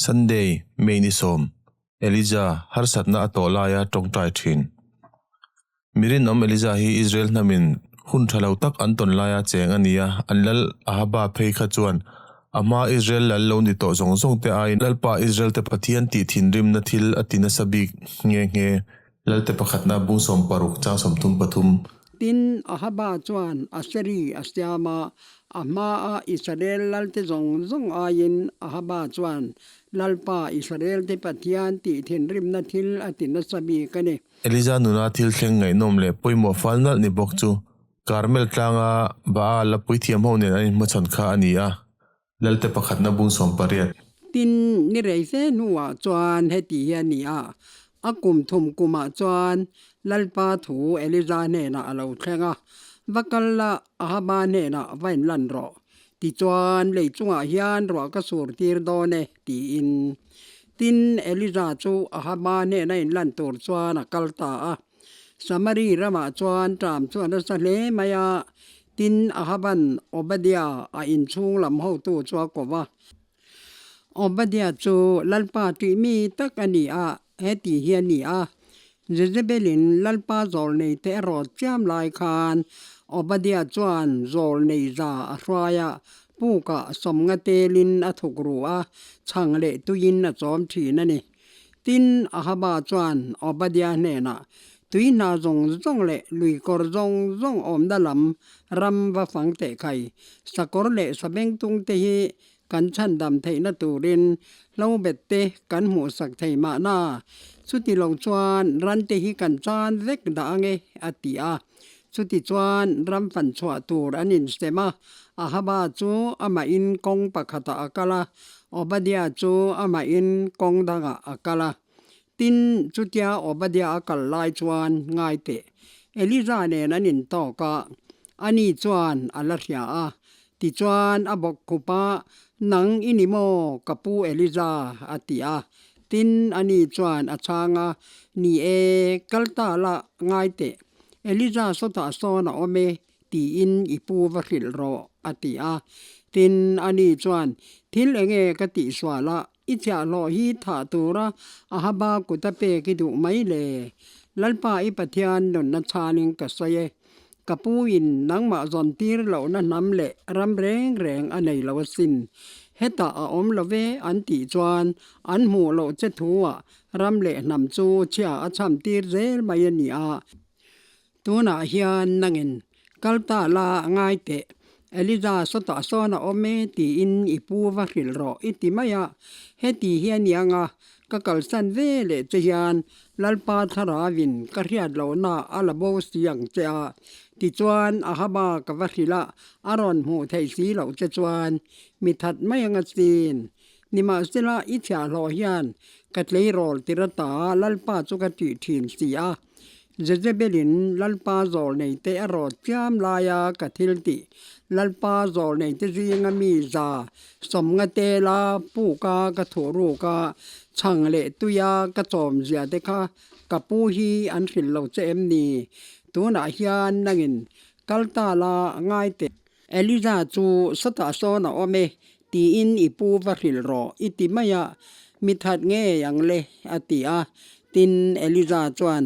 Sunday, May ni sawm, Elija harsatna a tawh laia tawngtai thin. Mi rinawm Elija hi Israel hnamin hun tha lo tak an tawn laia cheng a ni a, an lal Ahaba phei kha chuan a hmaa Israel lal lo ni tawh zawng zawng te aiin Lalpa Israel te Pathian tih thinrimna thil a ti nasa bik nghe nghe. Lalte pakhatna bung 60 chang 33. Tin, Ahaba chuan Aseri a siam a, a hmaa Israel lalte zawng zawng aiin Ahaba chuan Lalpa Israel-te Pathian tih thinrimna thil a ti nasa bik a ni. Eliza nuna thil thleng ngaihnawm leh pawimawh fal nalh ni bawk chu Karmel tlanga Baal a puithiam ho nen an inhmachhawn kha a ni a, Lalte pakhatna bung 18. Tin, ni rei fe hnuah chuan heti hi a ni a, a kum thum kumah chuan Lalpa thu Eliza hnenah a lo thleng a, Va kal la, Ahaba hnenah va inlan rawh. Tichuan, lei chungah hian ruah ka sur tir dawn e, tiin. Tin, Eliza chu Ahaba hnena inlan tur chuan a kal ta a. Samari ramah chuan ṭam chu a nasa hle mai a, tin, Ahaban Obadia a inchhung lam hotu chu a ko va. Obadia chu Lalpa ṭih mi tak a ni a, heti hi a ni a, Jezebelin Lalpa zawlnei te a rawt chiam lai khan Obadia chuan zawlnei za a hruai a, pukah sawmnga telin a thuk ru a, chhang leh tuiin a chawm ṭhin a ni. Tin, Ahaba chuan Obadia hnenah, Tui hna zawng zawng leh lui kawr zawng zawng awmna lam ram va fang teh khai, sakawr leh sabengtung te hi kan chhandam theihna turin hlobet te kan hmuhsak thei mahna, chuti lo chuan ran te hi kan chan vek dah ange, a ti a. Chuti chuan ram fan chhuah tur an insem a, Ahaba chu amahin kawng pakhatah a kal a, Obadiah chu amahin kawng dangah a kal a. Tin, chutia Obadiah a kal lai chuan ngai teh, Eliza nen an intawk a, ani chuan a la hria a. Tichuan a bawk khup a, Nang i ni maw, ka pu Eliza? a ti a. Tin, ani chuan a chhang a, Ni e, kal ta la, ngai teh. Eliza sawtah sawn a awm e, tiin i pu va hrilh rawh, a ti a. Tin, ani chuan, Thil enge ka tihsual a, i chhiahhlawh hi thah tura Ahaba kut a pek i duh mai le? Lalpa i Pathian nunna chhanin ka sawi e. Ka pu in nangmah zawn tir lohna hnam leh ram reng reng a nei lo asin. Hetah a awm lo ve an tih chuan an hmuh loh che thu ah ram leh hnam chu chhia a chham tir zel mai a ni a. Tunah hian nangin kal ta la ngai teh. Eliza sawtah sawn a awm e tiin i pu va hrilh rawh i ti mai a. Heti hi a niang a, ka kalsan ve leh che hian Lalpa thlarauin ka hriat lohna a la bo si ang che a, tichuan Ahaba ka va hrilh a, a rawn hmuh theih si loh che chuan mi that mai anga chin. Nimahsela i chhiahhlawh hian ka tleirawl tir ata Lalpa chu ka tih thin si a. Jezebelin Lalpa zawlnei te a rawt chiam laia ka thil tih Lalpa zawlnei te zinga mi za sawmnga tela puka ka thuh ruk a, chhang leh tuia ka chawm zia te kha ka pu hi an hrilh lo che em ni? Tunah hian nangin kal ta la ngai teh. Eliza chu sawtah sawn a awm e, tiin i pu va hrilh rawh i ti mai a, mi that ngei ang le, a ti a. Tin, Eliza chuan,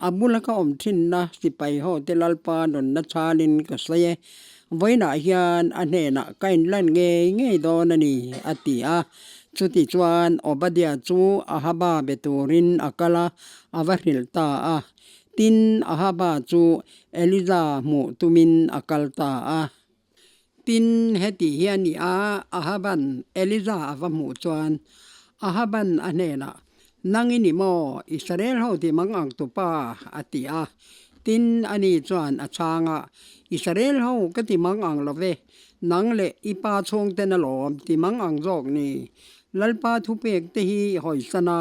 A bula ka awm thinna sipai ho te Lalpa nunna chhalin ka sawi e, vawiinah hian a hnenah ka inlan ngei ngei dawn a ni, a ti a. Chuti chuan Obadiah chu Ahaba be turin a kal a, a va hrilh ta a. Tin, Ahaba chu Eliza hmuh tumin a kal ta a. Tin, heti hi a ni a, Ahaban Eliza a va hmuh chuan Ahaban a hnenah, Nang i ni maw, Israel ho ti mang ang tupa? a ti a. Tin, ani chuan a chhang a, Israel ho ka ti mang ang lo ve, nang leh i pa chhungten alawm ti mang ang zawk ni. Lalpa thupek te hi hawisan a,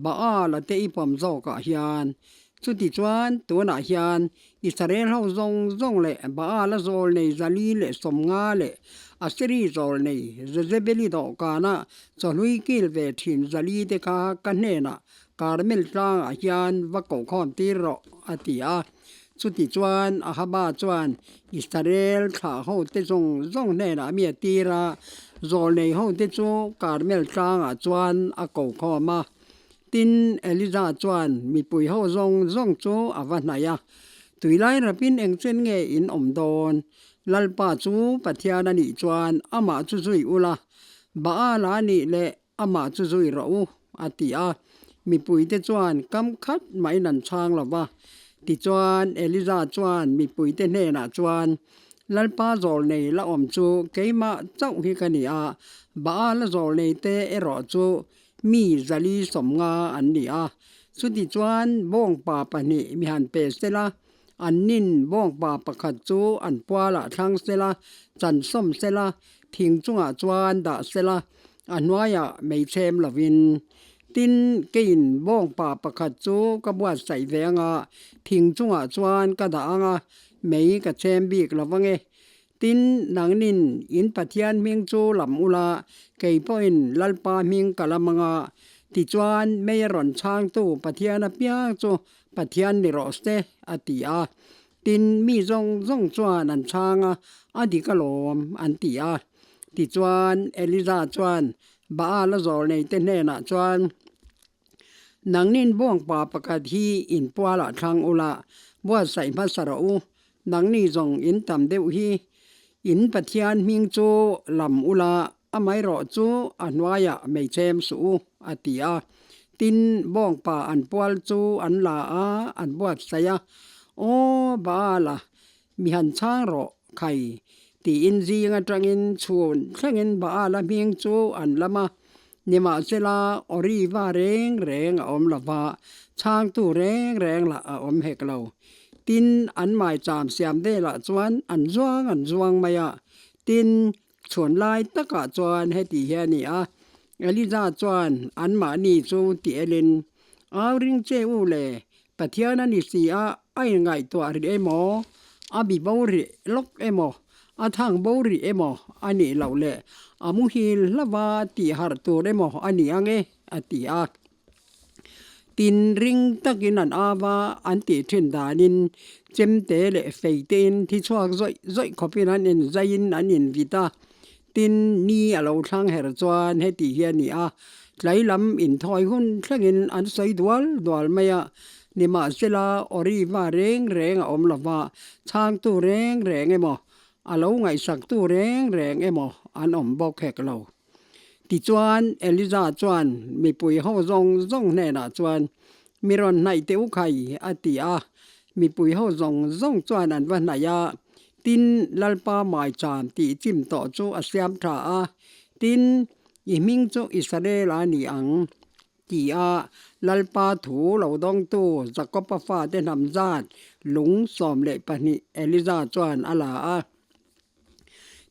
Baal a te i pawm zawkah hian. Chutichuan, tunah hian Israel ho zawng zawng leh Baal a zawl nei Zali leh 50 leh Asiri zawl nei Jezebeli dawhkana chawhlui kil ve thin Zali te kha ka hnenah Karmel tlangah hian va kohkhawm tir rawh, a ti a. Chutichuan Ahaba chuan Israel thlah hote zawng zawng hnenah mi a tir a, zawlnei hote chu Karmel tlangah chuan a ko khawm a. Tin, Elija chuan mipui ho zawng zawng chu a va hnaih a, Tuilai rapin engchen nge in awm dawn? Lalpa chu Pathian a nih chuan amah chu zui ula, Baal a nih leh amah chu zui rawh u, a ti a. Mipuite chuan kam khat mahin an chhang lo va. Tichuan, Elija chuan mipuite hnenah chuan, Lalpa zawlnei la awm chu keimah chauh hi ka ni a, Baal-a zawlneite erawh chu mi zali sawmnga an ni a. Chutichuan, bawngpa pahnih mi han pe sela, An nin bawngpa pakhat chu an pualah thlang sela, chan sawm sela, thing chungah chuan dah sela, a hnuaiah mei chhem lovin. Tin, keiin bawngpa pakhat chu ka buatsaih ve anga, thing chungah chuan ka dah anga, mei ka chhem bik lo vange. Tin, nangnin in Pathian hming chu lam ula, kei pawhin Lalpa hming ka lam anga, tichuan mei a rawn chhangtu Pathian apiang chu Pathian ni rawh se, a ti a. Tin, mi zawng zawng chuan an chhang a, a dik alawm, an ti a. Tichuan, Elija chuan Baal-a zawlneite hnenah chuan, Nangnin buangpa pakhat hi in pualah thlang ula, buatsaih hmasa rawh u, nangni zawng in tam deuh hi. In Pathian hming chu lam ula, amaherawh chu a hnuaiah mei chhem suh u, a ti a. Tin, bawngpa an pual chu an la a, an buatsaih a, Aw Baal-a, mi han chhang rawh, khai, tiin zing atangin chhun thlengin Baal-a hming chu an lam a. Nimahsela, Oriva reng reng a awm lo va, chhangtu reng reng lah a awm hek lo. Tin, an maicham siam velah chuan an zuang an zuang mai a. Tin, chhuan lai takah chuan heti hi a ni a, Elija chuan anmahni chu ti elin, Au ring che u le, Pathian a ni si a, a inngaihtuah rih emaw, a bi bo rih lawk emaw, a thang bo rih emaw a nih loh leh a muhil hlava tih harh tur emaw a ni ang e, a ti a. Tin ring takin an au a, an tih thin danin chemte leh feitein thi chhuak zawih zawih khawpin an inzaiin an invit a. Tin, ni a lo thlang her chuan heti hi a ni a, tlai lam inthawi hun thlengin an sawi dual dual mai a, nimahsela Oriva reng reng a awm lova, chhangtu reng reng emaw, a lo ngaihsaktu reng reng emaw an awm bawk hek lo. Tichuan, Elija chuan mipui ho zawng zawng hnenah chuan, Mi rawn hnaih teh u khai, a ti a. Mipui ho zawng zawng chuan an va hnaih a. Tin, Lalpa maicham tih chim tawh chu a siam tha a. Tin, i hming chu Israel a ni ang, ti a Lalpa thu lo dawngtu Jakob-a fate hnam zat lung 12 Elija chuan a la a.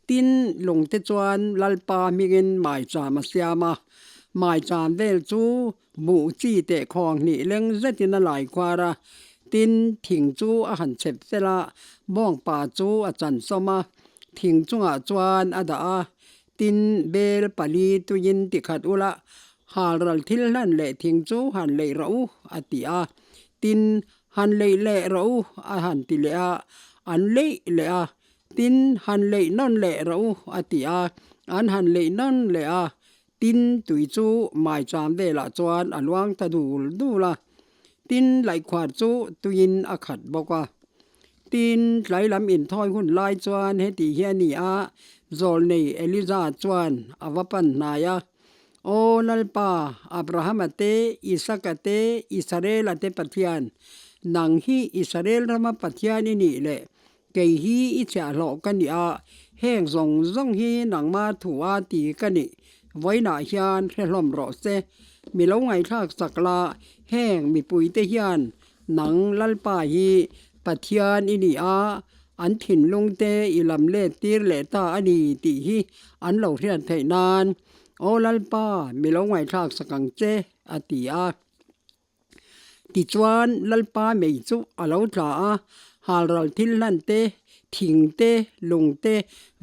Tin, lungte chuan Lalpa hmingin maicham a siam a, maicham vel chu buh chi teh khawng hnih leng zetin a lai khuar a. Tin, thing chu a han chep fel a, bawngpa chu a chan sawm a, thing chungah chuan a dah a. Tin, bel pali tuiin tikhat ula, halral thil hlan leh thing chu han leih rawh u, a ti a. Tin, Han leih leh rawh u a han ti leh a, an leih leh a, tin han leih nawn leh rawh u a ti a, an han leih nawn leh a, tin tui chu maicham velah chuan a luang ta dul dul a, tin laihkhuar chu tuiin a khat bawk a. Tin tlai lam inthawi hun lai chuan heti hi a ni a, zawlnei Elija chuan a va pan hnai a, Aw Lalpa, Abrahama te, Isaka te, Israela te Pathian, nang hi Israel rama Pathian i nih leh kei hi i chhiahhlawh ka ni a, heng zawng zawng hi nangma thu a ti ka nih vawiinah hian hre hlawm rawh se. Mi lo ngaihthlak chak la, heng mipuite hian nang Lalpa hi Pathian i ni a, an thinlungte i lam let tir leh ta a ni tih hi an lo hriat theih nan, Aw Lalpa, mi lo ngaihthlak sak ang che, a ti a. Tichuan, Lalpa mei chu a lo tla a, halral thil hlan te, thing te, lung te,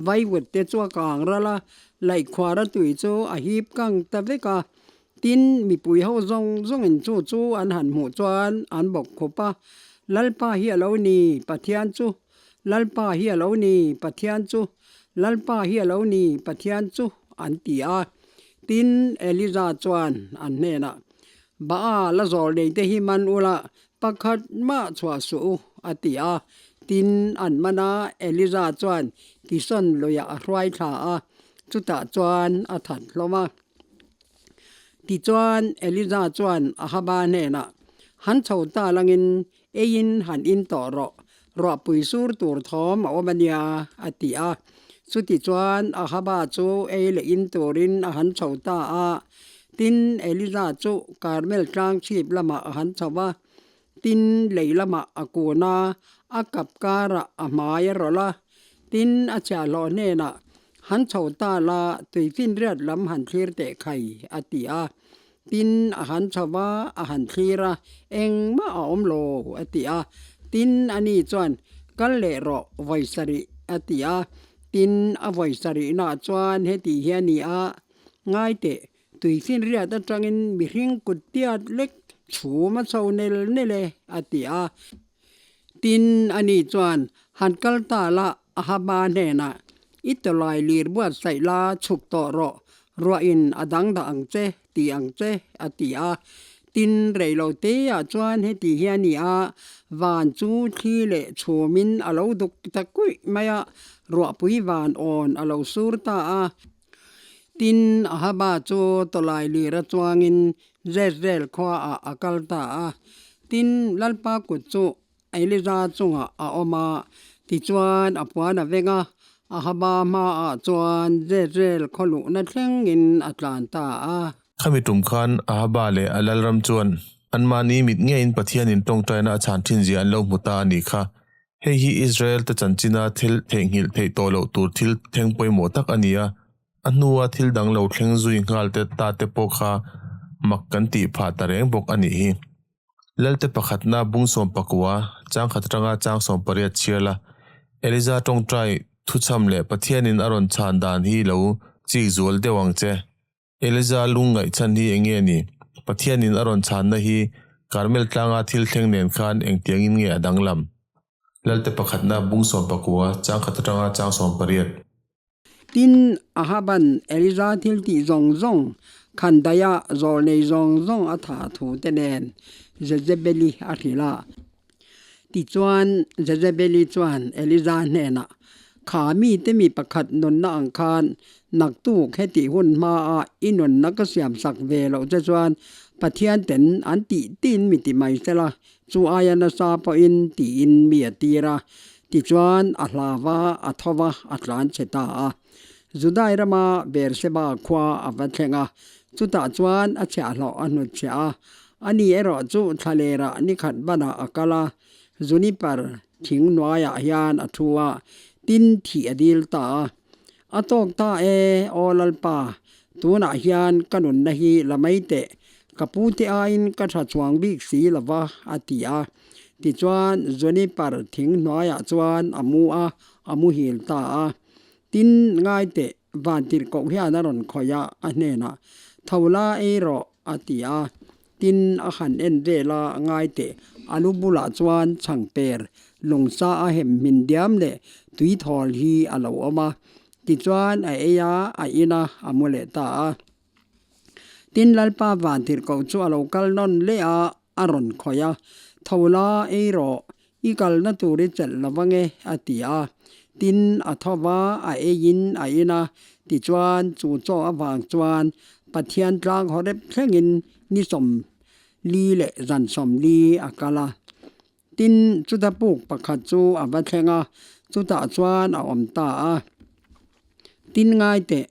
vaiwet te chu a kang ral a, laihkhuara tui chu a hip kang ta vek a. Tin, mipui ho zawng zawngin chu chu an han hmuh chuan an bawk khup a. Lalpa hi a lo ni, Pathian chu! Lalpa hi a lo ni, Pathian chu! Lalpa hi a lo ni, Pathian chu! an ti a. Tin, Elija chuan an hnenah, Baal a zawl neite hi man ula, pakhat mah chhuah suh u, a ti a. Tin, an man a, Elija chuan Kison luiah a hruai thla a, chutah chuan a that hlawm a. Tichuan, Elija chuan Ahaba hnenah, Han chho ta langin eiin han in tawh rawh, ruahpui sur tur thawm a awm a nia, a ti a. Chutichuan, Ahaba chu ei leh in turin a han chho ta a. Tin, Elija chu Karmel tlang chhip lamah a han chho va, tin, lei lamah a kun a, a kap karah a hmai a rawlh a. Tin, a chhiahhlawh hnenah, Han chho ta la, tuifinriat lam han thlir teh khai, a ti a. Tin, a han chho va, a han thlir a, Engmah a awm lo, a ti a. Tin, ani chuan, Kal leh rawh, vawi sarih, a ti a. Tin, a vawi sarihnaah chuan heti hi a ni a, Ngai teh, tuifinriat atangin mihring kut tiat lek chhum a chho nel nel e, a ti a. Tin, ani chuan, Han kal ta la, Ahaba hnenah, I tawlai lir buatsaih la chhuk tawh rawh, ruahin a dang dah ang che, ti ang che, a ti a. Tin, rei lo teah chuan heti hi a ni a, van chu thli leh chhumin a lo duk ta kuih mai a, ruahpui van awn a lo sur ta a. Tin, Ahaba chu tawlai lira chuangin Jezreel khuaah a kal ta a. Tin, Lalpa kut chu Elija chungah a awm a, tichuan a puan a veng a, Ahaba hmaah chuan Jezreel khaw luhna thlengin a tlan ta a. Khami tum khan Ahaba leh a lalram chuan anmahni mit ngeiin Pathianin tawngtaina a chhan thinzia an lo hmu ta a nih kha. Hei hi Israel te chanchina thil theihnghilh theih tawh loh tur thil thleng pawimawh tak a ni a, a hnua thil dang lo thleng zui nghal te ta te pawh kha mak kan tih phah ta reng bawk a nih hi. Lalte pakhatna bung 14, chang khat atanga chang 18 chhiar la, Eliza tawngtai thuchham leh Pathianin a rawn chhan dan hi lo chik zual deuh ang che. Eliza lung ngaihchhan hi eng nge ni? Pathianin a rawn chhanna hi Karmel tlanga thil thleng nen khan engtiangin nge a danglam? Lalte pakhatna bung 19, chang khat atanga chang 18. Tin, Ahaban Eliza thil tih zawng zawng, khandaia zawl nei zawng zawng a thah thu te nen Jezebeli a hrilh a. Tichuan, Jezebeli chuan Eliza hnenah, Kha mite mi pakhat nunna ang khan naktuk hetih hun hmaa i nunna ka siamsak ve loh che chuan Pathian ten an tih tin mi ti mai sela, Chu aia nasa pawhin tiin mi a tir a, tichuan a hlau a, a tho va, a tlan chhe ta a. Judai rama Beersheba khua a va thleng a, chutah chuan a chhiahhlawh a hnutchhiah a. Ani erawh chu thlalerah nikhat banah a kal a, juniper thing hnuaiah hian a thu a, tin thih a dil ta a. A tawk ta e, Aw Lalpa, tunah hian ka nunna hi la mai teh, ka pute aiin ka tha chuang bik si lo va, a ti a. Tichuan, Juniper thing hnuaiah chuan a mu a, a muhil ta a. Tin, ngai teh, vantirhkoh hian a rawn khawih a, a hnenah, Tho la ei rawh, a ti a. Tin, a han en vel a, ngai teh, a lu bulah chuan chhangper, lungsa a hem hmin diam leh tui thawl hi a lo awm a. Tichuan, a ei a, a in a, a mu leh ta a. Tin, Lalpa vantirhkoh chu a lo kal nawn leh a, a rawn khawih a, Tho la, ei rawh, I kalna tur i chelh lo vang e, a ti a. Tin, a tho va, a eiin a in a, tichuan chu chaw avang chuan Pathian tlang Horeb thlengin ni 40 leh zan 40 a kal a. Tin, chuta puk pakhat chu a va thleng a, chutah chuan a awm ta a. Tin ngai teh,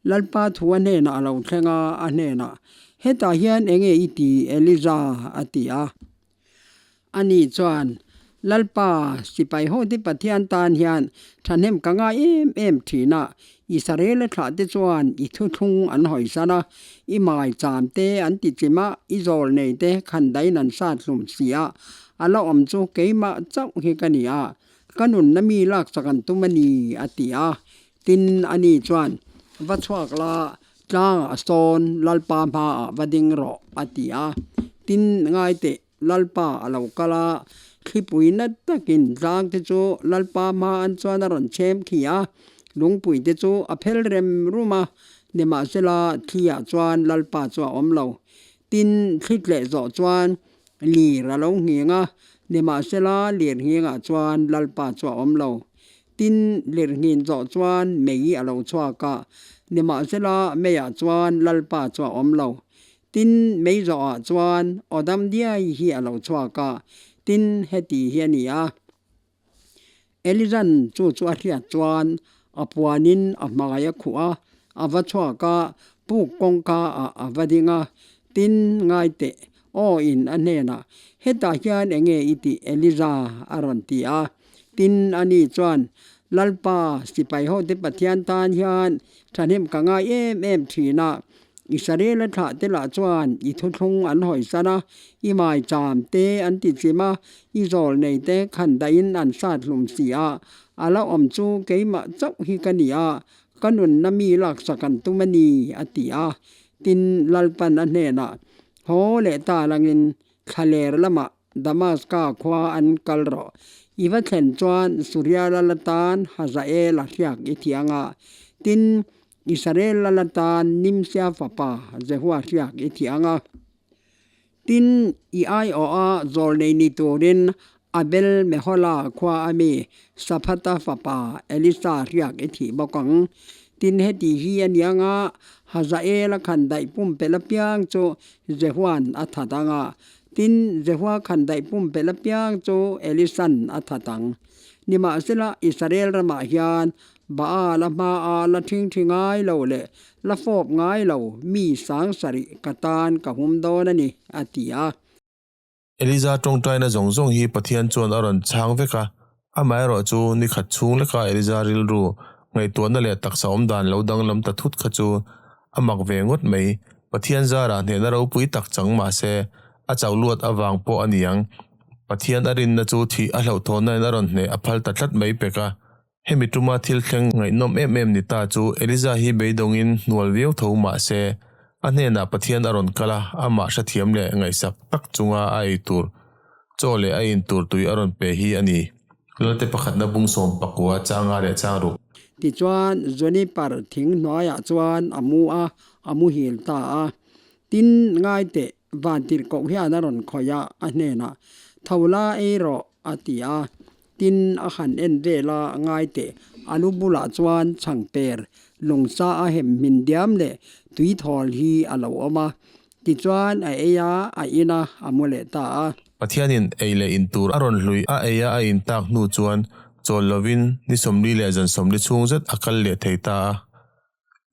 Lalpa thu a hnenah a lo thleng a, a hnenah, Hetah hian enge i ti, Eliza? a ti a. Ani chuan, Lalpa, sipai hote Pathian tan hian thahnem ka ngai em em thin a, Israel-a thlahte chuan i thuthlung an hawisan a, i maicham te an ti chim a, i zawl nei te khandain an sat hlum si a, a la awm chu keimah chauh hi ka ni a, ka nunna mi laksak an tum a ni, a ti a. Tin, ani chuan, Va chhuak la, Tlangah sawn Lalpa hmaah va ding rawh, a ti a. Tin, ngai teh, Lalpa a lo kal a, Thlipui na takin tlang te chu Lalpa hma an chuan a rawn chhem khi a, lungpui te chu a phel rem rum a, nimahsela thliah chuan Lalpa chu a awm lo. Tin, thli tleh zawh chuan lir a lo nghing a, nimahsela lir nghingah chuan Lalpa chu a awm lo. Tin, lir nghin zawh chuan mei a lo chhuak a, nimahsela meiah chuan Lalpa chu a awm lo. Tin, mei zawhah chuan aw dam diai hi a lo chhuak a, tin, heti hi a ni a. Elizan chu chu a hriat chuan a puanin a hmai a khuh a, a va chhuak a, puk kawngka ah a va ding a. Tin, ngai teh, aw in a hnenah, Hetah hian eng nge i tih, Eliza? a rawn ti a. Tin, ani chuan, Lalpa, sipai hote Pathian tan hian thahnem ka ngai em em thin a, Israel-a thlah te lah chuan i thuthlung an hawisan a, i maicham te an ti chim a, i zawl nei te khan dahin an sat hlum si a, a la awm chu keimah chauh hi ka ni a, ka nunna mi laksak an tum a ni, a ti a. Tin, Lalpan a hnenah, Haw leh ta langin thlaler lamah Damaska khua an kal rawh. I va thlen chuan Suria lal atan Hazael a hriak i thiang a, tin, Israel lal atan Nimsia fapa Jehua hriak i thiang a. Tin, i aiawha zawlnei ni turin Abel Mehola khua a mi Saphata fapa Elisa hriak i thih bawk ang. Tin, heti hi a niang a, Hazael a khandaih pumpelh apiang chu Jehuan a that ang a, tin, Jehua khandaih pumpelh apiang chu Elisan a that ang. Nimahsela, Israel ramah hian Baal a hmaa la thingthi ngai lo leh la fawp ngai lo mi sangsarih ka tan ka hum dawn a ni, a ti a. Eliza tawngtaina zawng zawng hi Pathian chuan a rawn chhang vek a, amaherawh chu ni khat chhung leka Eliza rilru ngaihtuahna leh taksa awm dan lo danglam ta thut kha chu a mak ve ngawt mai. Pathian zarah hnehna ropui tak chang mah se, a chauh luat avang pawh a ni ang. Pathian a rinna chu thih a hlauhthawnnain a rawn hneh a phal ta tlat mai pek a. Hemi tuma thil thleng ngaihnawm em em ni ta chu Eliza hi beidawngin hnual viau tho mah se, a hnenah Pathian a rawn kal a, amah hrethiam leh ngaihsak tak chunga a ei tur chaw leh a in tur tui a rawn pe hi a ni. Lalte pakhatna bung sawm pakua changa leh chang ruk. Tichuan, Juniper thing hnuaiah chuan a mu a, a muhil ta a. Tin, ngai teh, vantirhkoh hian a rawn khawih a, a hnenah, Tho la ei rawh, a ti a. Tin, a han en vel a, ngai teh, a lu bulah chuan chhangper, lungsa a hem hmin diam leh tui thawl hi a lo awm a. Tichuan, a ei a, a in a, a mu leh ta a. Pathianin ei leh in tur a rawn hlui a ei a, a in tak hnu chuan chawl lovin ni 40 leh zan 40 chhung zet a kal leh thei ta a.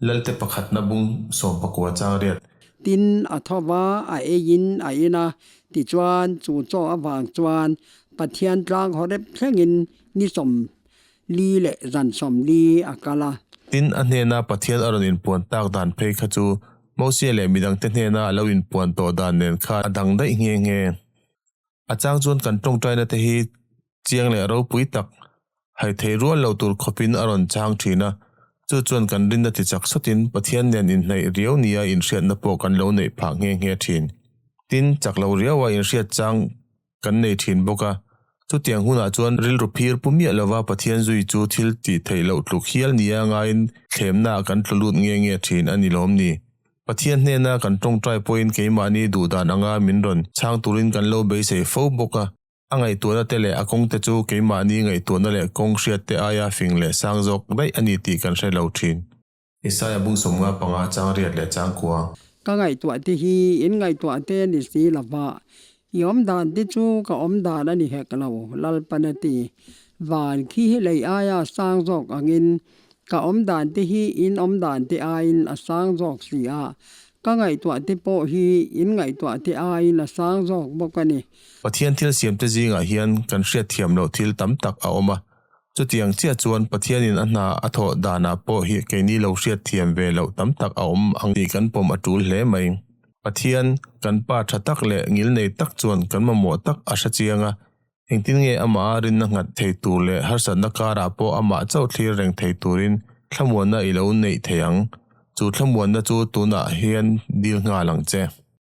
Lalte pakhatna bung 19 chang riat. Tin, a tho va, a eiin a in a, tichuan chu chaw avang chuan Pathian tlang Horeb thlengin ni 40 leh zan 40 a kal a. Tin, a hnena Pathian a rawn inpuan tak dan phei kha chu Mosia leh midangte hnena a lo inpuan tawh dan nen khan a dang daih nghe nghe. A chang chuan kan tawngtaina te hi chiang leh ropui tak, hai thei rual lo tur khawpin a rawn chang thin a, chu chuan kan rinna ti chak sawtin Pathian nen inhnaih riau nia inhriatna pawh kan lo neih phah nghe nghe thin. Tin, chak lo riaua inhriat chang kan nei thin bawk a, chutiang hunah chuan rilru phir pu miah lova Pathian zui chu thil tih theih loh tluk hial nia ngaiin thlemnaah kan tlu lut nghe nghe thin a ni lawm ni? Pathian hnena kan tawngtai pawhin keimahni duhdan anga min rawn chhang turin kan lo beisei fo bawk a. A ngaihtuahna te leh a kawngte chu keimahni ngaihtuahna leh kawng hriatte aia fing leh sang zawk daih a ni tih kan hre lo thin. Isaiah bung 55 chang riat leh chang kua. Ka ngaihtuah te hi in ngaihtuah te a ni si lo va, i awm dan te chu ka awm dan a ni hek lo, Lalpan a ti. Van khi hi lei aia sang zawk angin Ka awm dan te hi in awm dan te aiin a sang zawk si a, ka ngaihtuah te pawh hi in ngaihtuah te aiin a sang zawk bawk a ni. Pathian thil siam te zingah hian kan hriatthiam loh thil tam tak a awm a, chutiang chiah chuan Pathianin a hna a thawh danah pawh hi keini lo hriatthiam ve loh tam tak a awm ang tih kan pawm a tul hle mai. Pathian, kan Pa tha tak leh ngilnei tak chuan kan mamawh tak a hre chiang a, Engtin nge amah a rinna nghat thei tur leh harsatna karah pawh amah chauh thlir reng thei turin thlamuanna i lo neih thei ang? Chu thlamuanna chu tunah hian dil nghal ang che.